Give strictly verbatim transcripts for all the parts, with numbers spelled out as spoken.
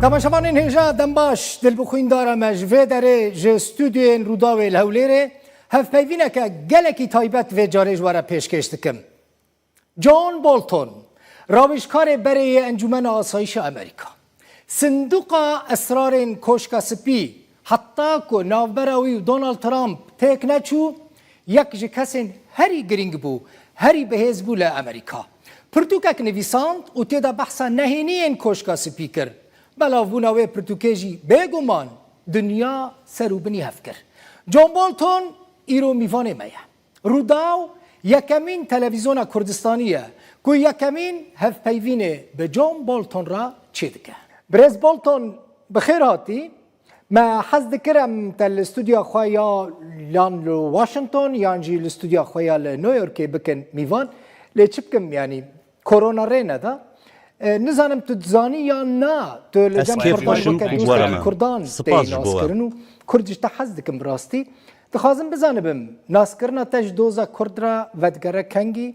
Temaşevanên hêja, dem baş, dilbixwîndara me ji vê derê ji stûdyoyên Rûdawê li Hewlêrê hevpeyvîneke gelekî taybet vê carê ji we re pêşkêş dikim. John Bolton, rawêjkarê berê yê Encûmena Asayîşa Amerîka, sinduqa esrarên Koşka Spî, heta ku navbera wî û Donald Trump têk neçû, yek ji kesên herî girîng bû, herî bihêz bû li Amerîka. Pirtûkek nivîsand û tê de behsa nehêniyên Koşka Spî kir. Belavbûna wê pirtûkê jî bêguman dinya ser û binî hev kir. John Bolton îro mîvanê me ye. Rûdaw yekemîn televîzyona Kurdistanî ye ku yekemîn hevpeyvînê bi John Bolton re çêdike. Birêz Bolton, bi xêr hatî. Me hez dikir em te li stûdyoya xwe ya yan li Washington yan jî li stûdyoya xwe ya li New Yorkê bikin mîvan. Lê çi bikim, yanî korona rê neda. E, nizanim tu dizanî yan na, tu li Ez cem kêf Kurdan xweş im weke ku dostekî were me. Kurdan Spas tê ji bo we. Naskirin û Kurd ji te hez dikim bi rastî. Dixwazim bizanibim, naskirina te ji doza Kurd re vedigere kengî,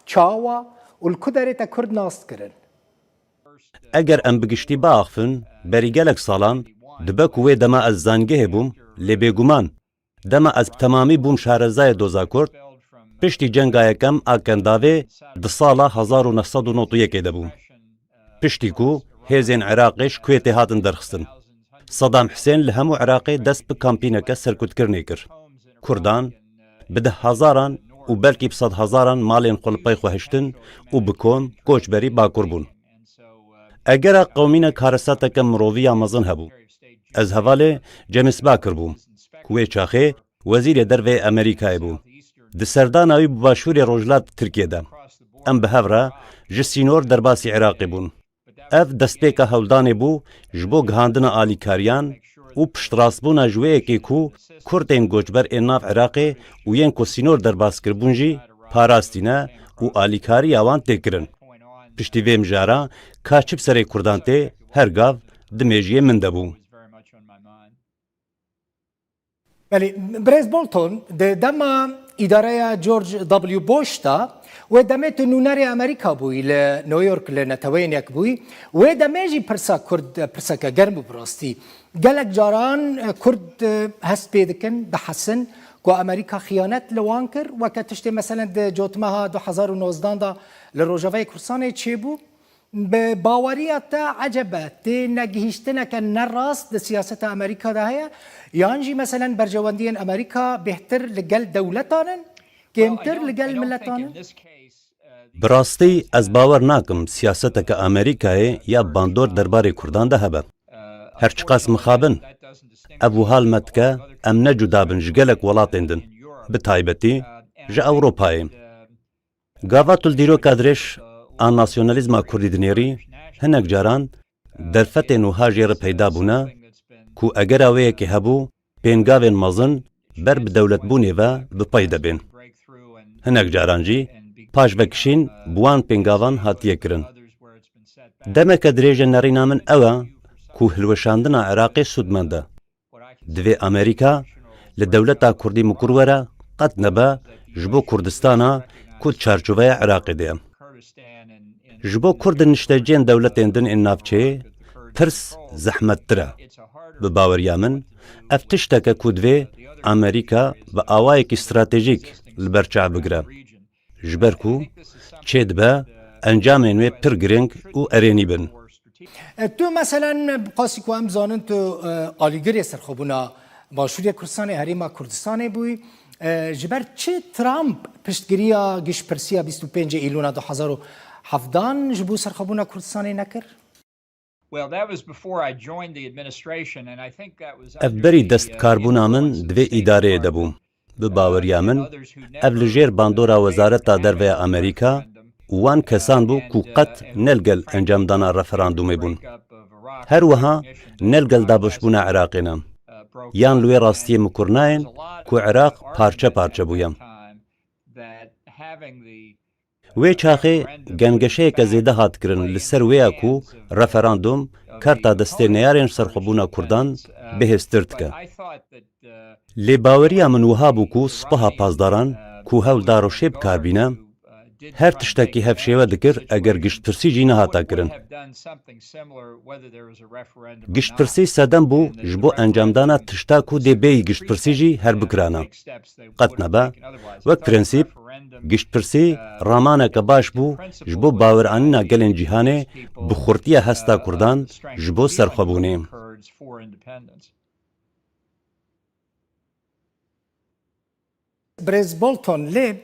çawa û li ku derê te Kurd nas kirin? Eger em bi giştî biaxifin, berî gelek salan, dibe ku wê dema ez zangehê bûm, lê bêguman, dema ez bi temamî bûm şarezayê doza Kurd, piştî cenga yekem a Kendavê di sala hezar û neh sed û nod û yekê de bû. Piştî ku hêzên Iraqê ji Kuwêtê hatin derxistin, Sedam Hisên li hemû Iraqê dest bi kampîneke serkutkirinê kir. Kurdan bi deh hezaran û belkî bi sedhezaran malên xwe li pey xwe hiştin û bi kom koçberî Bakur bûn. Egera qewmîne karesateke mirovî ya mezin hebû. Ez hevalê James Baker bûm, ku wê çaxê wezîrê derveyê Amerîkayê bû. Di serdana wî bi başûrê rojhilat Tirkiyê de, em bi hev re ji sînor derbasî Iraqê bûn. Ev destpêka hewldanê bû ji bo gihandina alîkariyan û piştrastbûna ji wê yekê ku Kurdên goçber ên nav Iraqê û yên ku sînor derbas kiribûn jî parastîne û alîkariya wan tê kirin. Piştî vê mijara ka çi bi serê Kurdan tê, her gav di mêjiyê min de bû. Belê, birêz Bolton, di dema îdareya George W. Bush de, wê demê tu nûnerê Amerîka bûyî li New York li Neteweyên Yekbûyî, wê demê jî pirsa Kurd pirseke germ bû bi rastî. Gelek caran, e, Kurd, e, hest pê dikin, dihesin ku Amerîka xiyanet li wan kir, weke tiştê meselen di cotmeha du hezar û nozdan de li Rojavayê Kurdistanê çêbû. Bi baweriya te ecebe tê negihîştineke ne rast di siyaseta Amerîka de heye? Yan jî meselen berjewendiyên Amerîka bêhtir li gel dewletan in, kêmtir li gel miletan in? Bi rastî ez bawer nakim siyaseteke Amerîkayê ya bandor derbarê Kurdan de hebe. Her çiqas mixabin, ev wiha li me dike em ne cuda bin ji gelek welatên din, bi taybetî ji Ewropayê. Gava tu li dîroka dirêj a nasyonalîzma kurdî dinêrî, hinek caran derfetên wiha jê re peyda bûne ku egera wê yekê hebû, pêngavên mezin ber bi dewletbûnê ve bi pey de bên. Hinek caran jî paş vekişîn bi wan pêngavan hatiye kirin. Demeke dirêj e nerîna min ew e ku hilweşandina Iraqê sûdmend e. Divê Amerîka li dewleta Kurdî mikur were, qet nebe ji bo Kurdistana ku di çarçoveya Iraqê de ye. Ji bo Kurd di nişteciyên dewletên din ên navçeyê pirs zehmettir e. Bi baweriya min, ev tişteke ku divê Amerîka bi awayekî stratejîk li ber çav bigire. Ji ber ku çêdibe encamên wê pir girîng û erênî bin. E, tu meselen, bi qasî ku em zanin tu, e, alîgirê serxwebûna Başûrê Kurdistanê, Herêma Kurdistanê bûyî. E, ji ber çi Trump piştgiriya giştpirsiya bîst û pêncê Îlûna du hezar û hevdan ji bo serxwebûna Kurdistanê nekir? Well, that was before I joined the administration, and I think that was Ev under berî the, uh, destbikarbûna min influence of di vê the State îdareyê de Department. Bû. Bi baweriya min, ev li jêr bandora Wezareta Derve ya Amerîka û wan kesan bû ku qet ne li gel encamdana referandumê bûn. Her wiha ne li gel dabeşbûna Iraqê ne. Yan li wê rastiyê mikur nayên ku Iraq parçe parçe bûye. Wê çaxê gengeşeyeke zêde hat kirin li ser wê ya ku referandum karta destê neyarên serxwebûna Kurdan bihêztir dike. Lê baweriya min wiha bû ku Sipaha Pasdaran ku hewl da rewşê bi kar bîne, Her tiştekî hevşêwe dikir eger giştpirsî jî nehata kirin. Giştpirsî sedem bû ji bo encamdana tişta ku dê bêyî giştpirsî jî herbikirana. Qet nebe. Wek prensîp, giştpirsî ramaneke baş bû ji bo baweranîna gelên cîhanê bi xurtiya hesta Kurdan ji bo serxwebûnê. Birêz Bolton, lê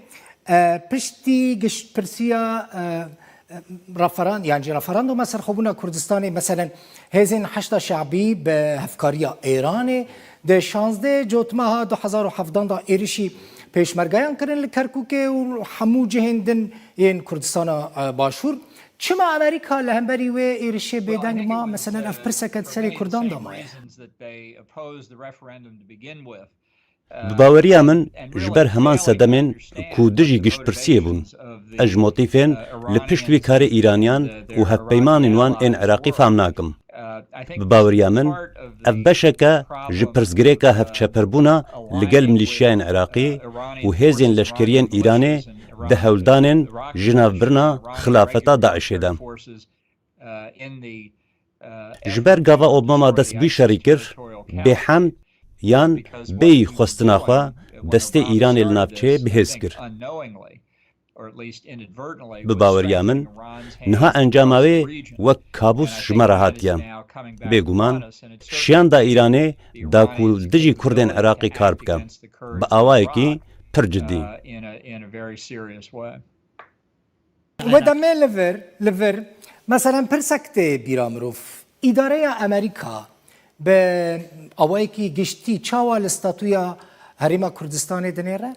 e, piştî giştpirsiya e, e, referan, yan jî referanduma serxwebûna Kurdistanê, meselen hêzên Heşda Şe'bî bi hevkariya Êranê di şazdeh Cotmeha du hezar û hevdan de êrişî pêşmergeyan kirin li Kerkûkê û hemû cihên din yên Kurdistana e, Başûr. Çima Amerîka li hemberî wê êrişê bêdeng ma? Meselen ev pirseke di serê Kurdan de maye. Bi baweriya min, ji ber heman sedemên ku dijî giştpirsiyê bûn, ez ji motîfên li pişt wî karê Îraniyan û hevpeymanên wan ên Iraqî fam nakim. Bi baweriya min, ev beşeke ji pirsgirêka hevçeperbûna li gel milîşyayên Iraqî û hêzên leşkeriyên Îranê di hewldanên jinavbirina xilafeta DAIŞê de. Ji ber gava Obama dest bî şerî kir, bêhemd yan bêyî xwestina xwe destê Îranê li navçeyê bihêz kir. Bi baweriya min, niha encama wê wek kabûs ji me re hatiye. Bêguman, şiyanda Îranê da ku li dijî Kurdên Iraqê kar bike, bi awayekî pir cidî. We demê li vir, li vir, meselen pirsek tê bîra mirov. Îdareya Amerîka bi awayekî giştî çawa li statuya Herêma Kurdistanê dinêre?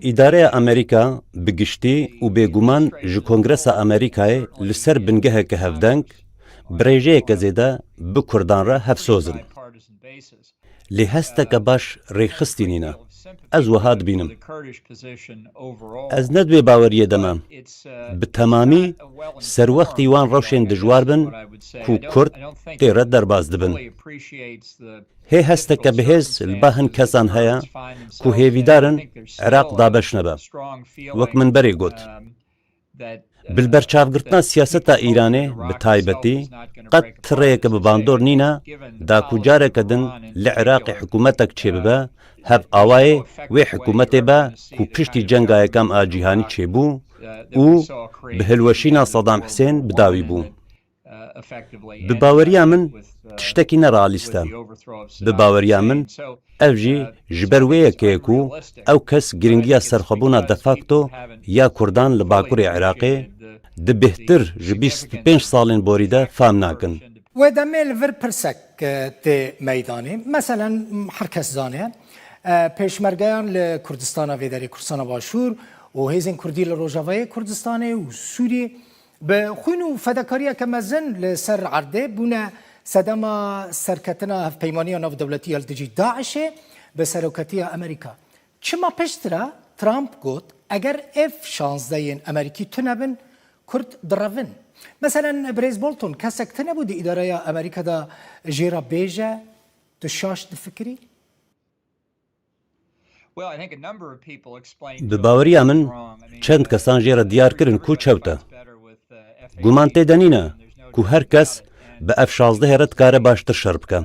Îdareya Amerîka bi giştî û bêguman ji Kongresa Amerîkayê li ser bingeheke hevdeng, bi rêjeyeke zêde bi Kurdan re hevsoz in. Lê hesteke baş rêxistî nîne. Ez wiha dibînim. Ez ne di wê baweriyê de me. Bi temamî serwextî wan rewşên dijwar bin ku Kurd tê re derbas dibin. Hê hesteke bihêz li ba hin kesan heye ku hêvîdar in Iraq dabeş nebe. Wek min berê got, Bi li berçavgirtina siyaseta Îranê bi taybetî qet ti rêyeke bi bandor nîne, da ku careke din li Iraqê hikûmetek çêbibe, hev awayê wê hikûmetê be ku piştî Cenga Yekem a Cîhanî çêbû û bi hilweşîna Sedam Hisên bi dawî bû. Bi baweriya min tiştekî nerealîst e. Bi baweriya min ev jî ji ber wê yekê ye ku ew kes giringiya serxwebûna de facto ya Kurdan li Bakurê Iraqê di bêhtir ji bîst û pênc salên borî de fam nakin. Wê demê li vir pirsek e, tê meydanê. Meselen her kes zane e, pêşmergeyan li Kurdistana vê derê, Kurdistana Başûr û hêzên Kurdî li Rojavayê Kurdistanê û Sûriyê Bi xwîn û fedakariyeke mezin li ser erdê bûne sedema serketina hevpeymaniya navdewletî ya li dijî DAIŞê bi seroketiya Amerîka. Çima piştre Trump got, eger F şazdeh yên Amerîkî tune bin, Kurd direvin? Meselen, Birêz Bolton, kesek tune bû di îdareya Amerîka de jê re bêje, tu şaş difikirî? Bi baweriya min, çend kesan jê re diyar kirin ku çewt e. Guman tê de nîne ku her kes bi F şazdehê re dikare baştir şer bike.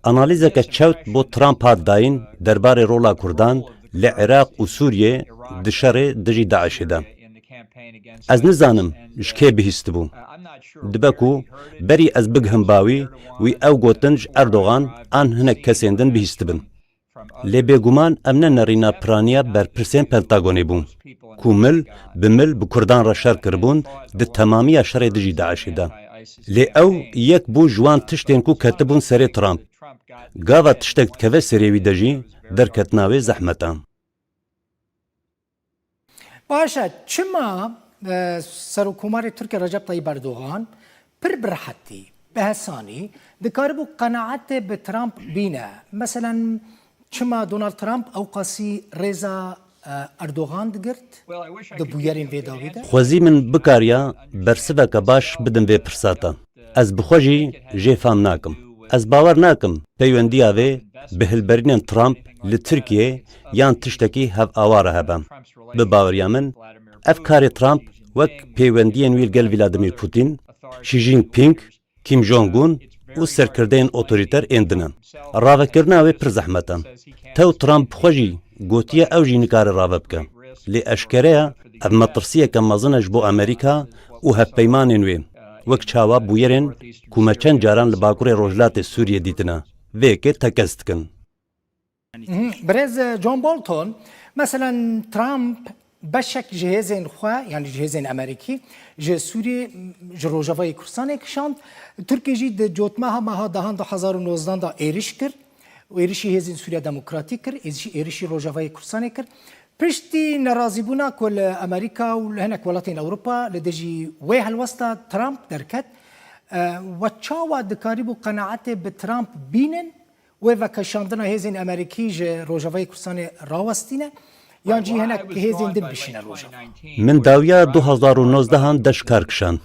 Analîzeke çewt bo Trump hat dayîn derbarê rola Kurdan li Iraq û Sûriyê di şerê dijî DAIŞê de. Ez nizanim ji kê bihîstibû. Dibe ku berî ez bigihim ba wî, wî ew gotin ji Erdogan an hinek kesên din bihîstibin. Lê bêguman ev ne nerîna piraniya berpirsên Pentagonê bû, ku mil bi mil bi Kurdan re şer kiribûn di temamiya şerê dijî DAIŞê de. Lê ew yek bû ji wan tiştên ku ketibûn serê Trump. Gava tiştek dikeve serê wî de jî derketina wê zehmet e. Baş e, çima e, Serokkomarê Tirkiye Recep Tayyip Erdogan pir bi rehetî, bi hesanî dikaribû qenaetê bi Trump bîne? Meselen, çima Donald Trump ewqasî rêza e, Erdogan digirt di bûyerên vê dawî de? Xwezî min bikariya bersiveke baş bidim vê pirsa te. Ez bi xwe jî jê fam nakim. Ez bawer nakim peywendiya vê bi hilberînên Trump li Tirkiyeyê yan tiştekî hevawar hebe. Bi baweriya min, ev karê Trump wek peywendiyên wî li gel Vladimir Putin, Xi Jinping, Kim Jong-un û serkirdeyên otorîter ên din e. Ravekirina wê pir zehmet e. Tew Trump bi xwe jî gotiye ew jî nikare rave bike. Lê eşkere ye, ev metirsiyeke mezin e ji bo Amerîka û hevpeymanên wê, wek çawa bûyerên ku me çend caran li Bakurê Rojhilatê Sûriyê dîtine, vê yekê tekez dikin. Birêz John Bolton, meselen Trump beşek ji hêzên xwe, yanî ji hêzên Amerîkî, ji Sûriyê, ji Rojavayê Kurdistanê kişand. Tirkiye jî di cotmeha meha dehan du hezar û nozdehan de êriş kir. Êrişî hêzên Sûriya Demokratîk kir, êrişî, êrişî Rojavayê Kurdistanê kir. Piştî nerazîbûna ku li Amerîka û li hinek welatên Ewropa li dijî wê helwesta Trump derket, e, we çawa dikarîbû qenaetê bi Trump bînin, wê vekeşandina hêzên Amerîkî ji Rojavayê Kurdistanê rawestîne, yan jî hinek hêzên din bişîne Rojava? Min dawiya du hezar û nozdehan de ji kar kişand.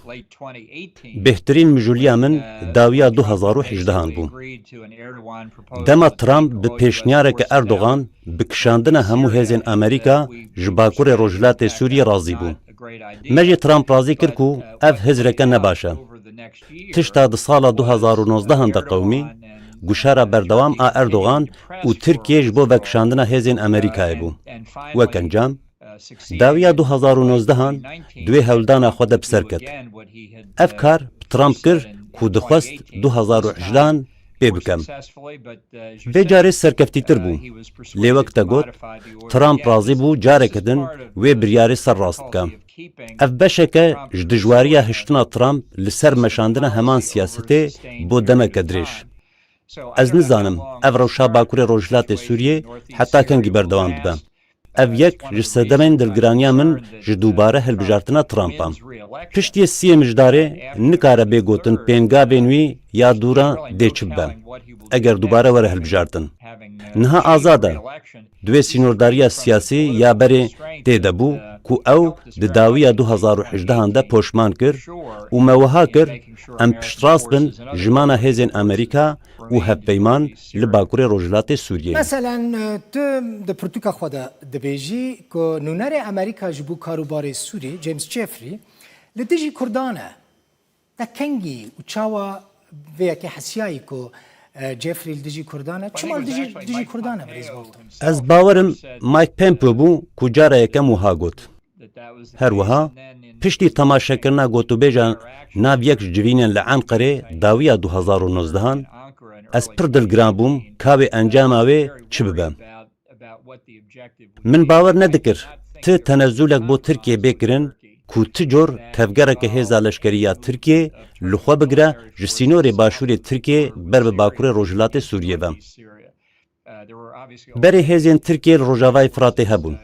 Bêhtirîn mijûliya min dawiya du hezar û hejdehan bû. Dema Trump bi pêşniyareke Erdogan bi kişandina hemû hêzên Amerîka ji Bakurê Rojhilatê Sûriyê razî bû. Me jî Trump razî kir ku ev hizreke ne baş e. Tişta di sala du hezar û nozdehan de qewimî, guşara berdewam a Erdogan û Tirkiye ji bo vekişandina hêzên Amerîkayê bû. Wek encam, dawiya du hezar û nozdehan di wê hewldana xwe de bi ser ket. Ev kar bi Trump kir ku dixwest du hezar û hejdehan pê bike. Vê carê serkeftîtir bû. Lê wek te got, Trump razî bû careke din wê biryarê serrast bike. Ev beşeke ji dijwariya hiştina Trump li ser meşandina heman siyasetê bo demeke dirêj. Ez nizanim ev rewşa Bakurê Rojhilatê Sûriyê heta kengî berdewam dibe. Ev yek ji sedemên dilgiraniya min ji dubare hilbijartina Trump e. Piştî siyê mijdarê nikare bê gotin pêngavên wî ya dûra dê çi bibe, eger dubare were hilbijartin. Niha azad e. Di wê sînordariya siyasî ya berê tê de bû ku ew di dawiya du hezar û hejdehan de poşman kir û me wiha kir em piştrast bin ji mana hêzên Amerîka û hevpeyman li Bakurê Rojhilatê Sûriyê. Meselen, tu di pirtûka xwe de dibêjî ku nûnerê Amerîka ji bo karûbarê Sûriyê, James Jeffrey, li dijî Kurdan e. Te kengî û çawa vê yekê hesiyayî ku, e, Jeffrey li dijî Kurdan e? Çima li dijî, dijî Kurdan e, Birêz Bolton? Ez bawerim Mike Pompeo bû ku cara yekem wiha got. Her wiha, piştî temaşekirina gotûbêja nav yek ji civînên li Enqerê dawiya du hezar û nozdehan, ez pir dilgiran bûm ka wê encama wê çi bibe. Min bawer nedikir ti tenezulek bo Tirkiyê bê kirin ku ti cor tevgereke hêza leşkerî ya Tirkiyê li xwe bigire ji sînorê başûrê Tirkiyê ber bi bakurê rojhilatê Sûriyê ve. Berê hêzên Tirkiyê li Rojavayê Firatê hebûn.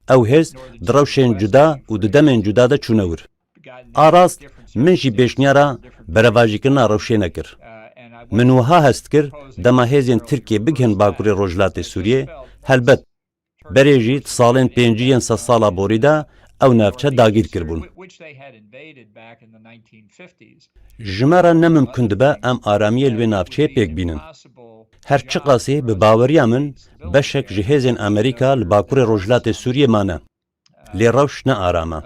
Ew hêz di rewşên cuda û di demên cuda de çûne wir. A rast, min jî pêşniyara berevajîkirina rewşê nekir. Min wiha hest kir, dema hêzên Tirkiyê bigihin bakurê rojhilatê Sûriyê, helbet, berê jî di salên pêncî yên sedsala borî de ew navçe dagîr kiribûn. Ji me re ne mimkun dibe em aramiyê li wê navçeyê pêk bînin. Her çiqasî bi baweriya min beşek ji hêzên Amerîka li bakurê rojhilatê Sûriyê mane. Lê rewş ne aram e.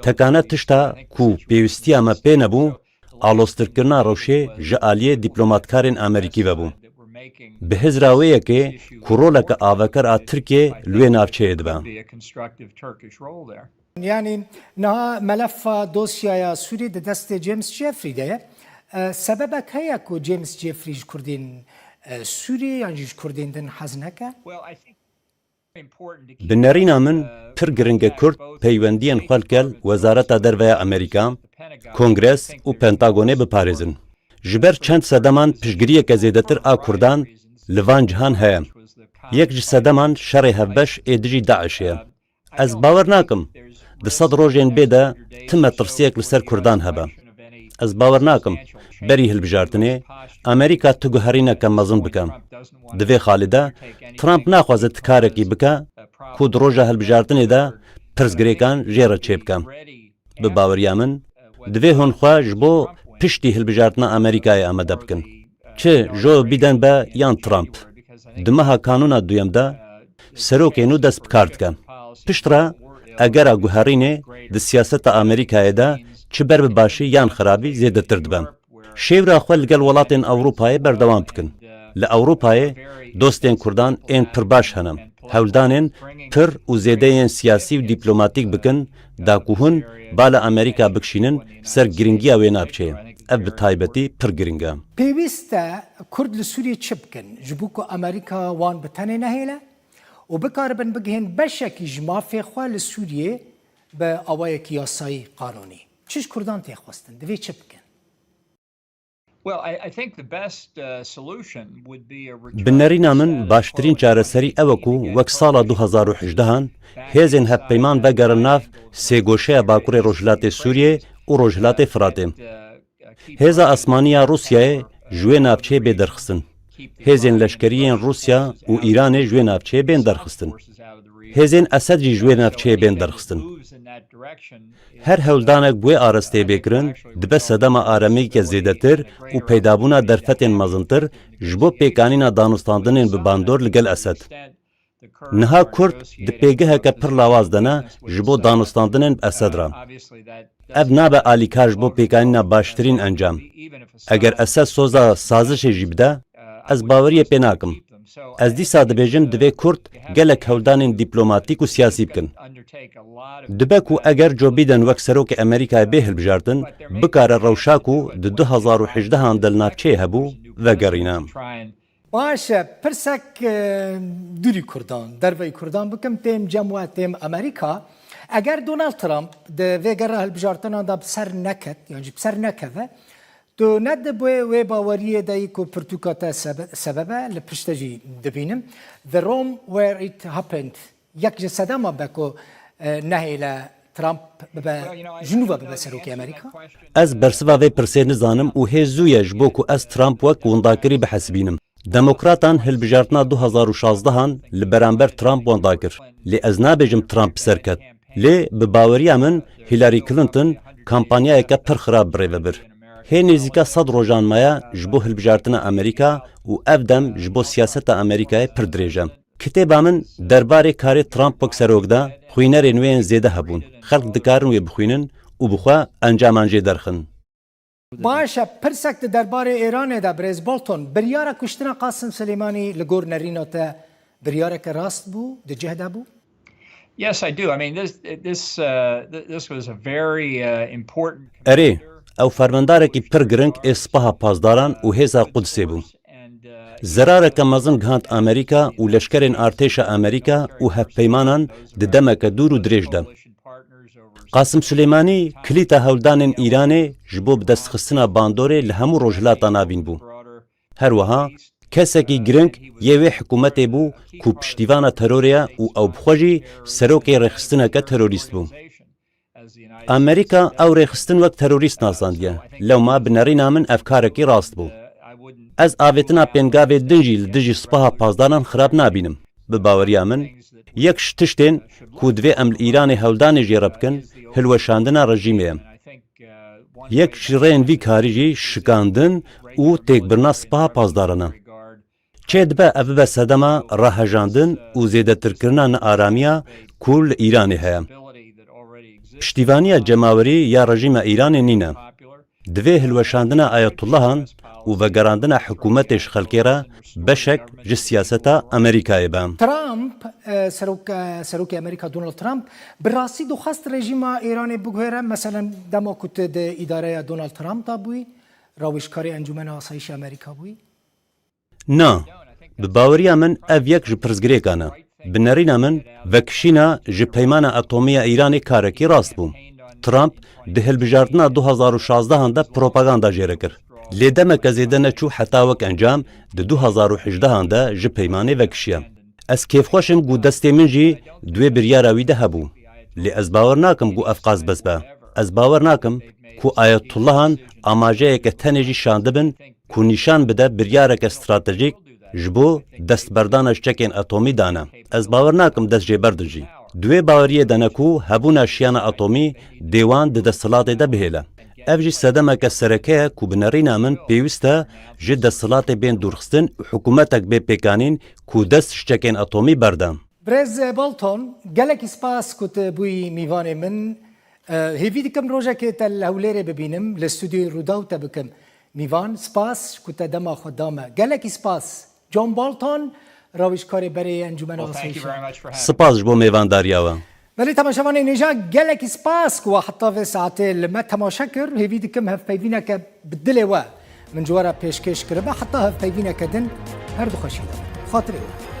Tekane tişta ku pêwîstiya me pê nebû, aloztirkirina rewşê ji aliyê dîplomatkarên Amerîkî ve bû. Bi hizra wê yekê ku roleke avekar a Tirkiyê li wê navçeyê dibe. Yanî niha melefa dosyaya Sûriyê di destê James Jeffrey de ye. E, sebebek heye ku James Jeffrey ji Kurdên, e, Sûriyê yan jî ji Kurdên din hez neke? Bi nerîna min pir giring e Kurd peywendiyên xwe li gel Wezareta Derve ya Amerîka, Kongres û Pentagonê biparêzin. Ji ber çend sedeman piştgiriyeke zêdetir a Kurdan li van cihan heye. Yek ji sedeman şerê hevbeş ê dijî DAIŞê ye. Ez bawer nakim di sed rojên bê de ti metirsiyek li ser Kurdan hebe. Ez bawer nakim berî hilbijartinê Amerîka ti guherîneke mezin bike. Di vê xalê de Trump naxwaze ti karekî bike ku di roja hilbijartinê de pirsgirêkan jê re çêbike. Bi baweriya min, divê hûn xwe ji bo piştî hilbijartina Amerîkayê amade bikin. Çi Joe Biden be yan Trump, di meha kanûna duyem de serokê nû dest bi kar dike. Piştre egera guherînê di siyaseta Amerîkayê de çi ber bi başî yan xirabî zêdetir dibe. Şêwra xwe li gel welatên Ewropayê berdewam bikin. Li Ewropayê dostên Kurdan ên pir baş hene. Hewldanên pir û zêde yên siyasî û dîplomatîk bikin, da ku hûn bala Amerîka bikişînin ser giringiya wê navçeyê. Ev bi taybetî pir giring e. Pêwîst e Kurd li Sûriyê çi bikin, ji bo ku Amerîka wan bi tenê nehêle û bikaribin bigihên beşekî ji mafê xwe li Sûriyê bi awayekî yasayî, qanûnî? Çi ji Kurdan tê xwestin? Divê çi bikin? Well, I, I think the best, uh, solution would be a return Bi nerîna min, baştirîn çareserî ew e ku wek sala du hazar û hejdehan hêzên hevpeyman vegerin nav sêgoşeya Bakurê Rojhilatê Sûriyê û Rojhilatê Firatê. Hêza asmanî ya Rûsyayê ji wê navçeyê bê derxistin. Hêzên leşkerî yên Rûsya û Îranê ji wê navçeyê bên derxistin. Hêzên Esed jî ji wê navçeyê bên derxistin. Her hewldanek bi wê arasteyê bê kirin, dibe sedema aramiyeke zêdetir û peydabûna derfetên mezintir ji bo pêkanîna danûstandinên bi bandor li gel Esed. Niha Kurd di pêgeheke pir lawaz de ne ji bo danûstandinên bi Esed re. Ev nabe alîkar ji bo pêkanîna baştirîn encam. Eger Esed soza sazişê jî bide, ez baweriyê pê nakim. Ez dîsa dibêjim, divê Kurd gelek hewldanên dîplomatîk û siyasî bikin. Dibe ku eger Joe Biden wek serokê Amerîkayê bê hilbijartin, bikare rewşa ku di du hazar û hejdehan de li navçeyê hebû, vegerîne. Baş e, pirsek, e, dûrî Kurdan, derveyî Kurdan bikim, têm cem we, têm Amerîka. Eger Donald Trump di vê gera hilbijartinan de bi ser neket, yan jî bi ser nekeve, tu ne di wê, wê baweriyê de yî ku pirtûka te sebe-, sebeb e, li pişt te jî dibînim. The Rome where it happened. Yek ji sedema be ku, e, nehêle Trump bibe, ji nû ve bibe serokê Amerîka? Ez bersiva vê pirsê nizanim û hê zû ye ji bo ku ez Trump wek windakirî bihesibînim. Demokratan hilbijartina du hazar û şazdehan li beramber Trump wenda kir. Lê ez nabêjim Trump bi ser ket. Lê bi baweriya min Hillary Clinton kampanyayeke pir xirab bi rê ve bir. Hê nêzîka sed rojan maye ji bo hilbijartina Amerîka û ev dem ji bo siyaseta Amerîkayê pir dirêj e. Kitêba min derbarê karê Trump wek serok de, xwînerên wê yên zêde hebûn. Xelk dikarin wê bixwînin û bi xwe encaman jê derxin. Baş e, pirsek di derbarê Îranê de, birêz Bolton, biryara kuştina Qasim Silêmanî li gor nerîna te biryareke rast bû, di cih de bû? Yes, I do. I mean, this, this, uh, th-, this was a very, uh, important Erê, commander. Ew fermandarekî pir giring ê Sipaha Pasdaran û Hêza Qudsê bû. Zerareke mezin gihand Amerîka û leşkerên artêşa Amerîka û hevpeymanan di demeke dûr û dirêj de. Qasim Silêmanî kilîta hewldanên Îranê ji bo bidestxistina bandorê li hemû Rojhilata Navîn bû. Her wiha kesekî giring yê wê hikûmetê bû ku piştîvana terorê ye û ew bi xwe jî serokê rêxistineke terorîst bû. Amerîka ew rêxistin wek terorîst nasandiye. Lewma bi nerîna min ev karekî rast bû. Ez avêtina pêngavê din jî li dijî Sipaha Pasdaran xirab nabînim. Bi baweriya min, yek ji tiştên ku divê em li Îranê hewldanê jê re bikin, hilweşandina rejîmê ye. Yek ji rêyên vî karî jî şikandin û têkbirina Sipaha Pasdaran e. Çêdibe ev bibe sedema rahejandin û zêdetirkirina nearamiya ku li Îranê heye. Piştîvaniya cemawerî ya rejîma Îranê nîne. Divê hilweşandina Ayetullehan û vegerandina hikûmetê ji xelkê re beşek ji siyaseta Amerîkayê be. Trump, e, serok, e, serokê Amerîka Donald Trump bi rastî dixwest rejîma Îranê biguhere, meselen dema ku tu di îdareya Donald Trump de bûyî, rawêjkarê Encûmena Asayîşê Amerîka bûyî? Na, bi baweriya min ev yek ji pirsgirêkan e. Bi nerîna min, vekişîna ji peymana atomî ya Îranê karekî rast bû. Trump di hilbijartina du hazar û şazdehan de propaganda jê re kir. Lê demeke zêde neçû heta wek encam di du hazar û hejdehan de ji peymanê vekişiye. Ez kêfxweş im ku destê min jî di wê biryara wî de hebû. Lê ez bawer nakim ku ev qas bes be. Ez bawer nakim ku Ayetullehan amajeyeke tenê jî şandibin ku nîşan bide biryareke stratejîk ji bo destberdana ji çekên atomî dane. Ez bawer nakim dest jê berdin jî. Di wê baweriyê de ne ku hebûna şiyana atomî dê wan di desthilatê de bihêle. Ev jî sedemeke sereke ye ku bi nerîna min pêwîst e ji desthilatê bên dûrxistin û hikûmetek bê pêkanîn ku dest ji çekên atomî berde. Birêz Bolton, gelekî spas ku tu bûyî mîvanê min. E, hêvî dikim rojekê te li Hewlêrê bibînim, li stûdyoyê Rûdaw te bikim mîvan. Spas ku te dema xwe da me. Gelekî spas. John Bolton, rawîjkarê berê Encûmena Asayîşê. Spas ji bo mêvandariya we. Belê temaşevanên hêja, gelekî spas ku we heta vê saetê li me temaşe kir. Hêvî dikim hevpeyvîneke bi dilê we min ji we re pêşkêş kiribe. Heta hevpeyvîneke din her du xweşî de. Xatirê we.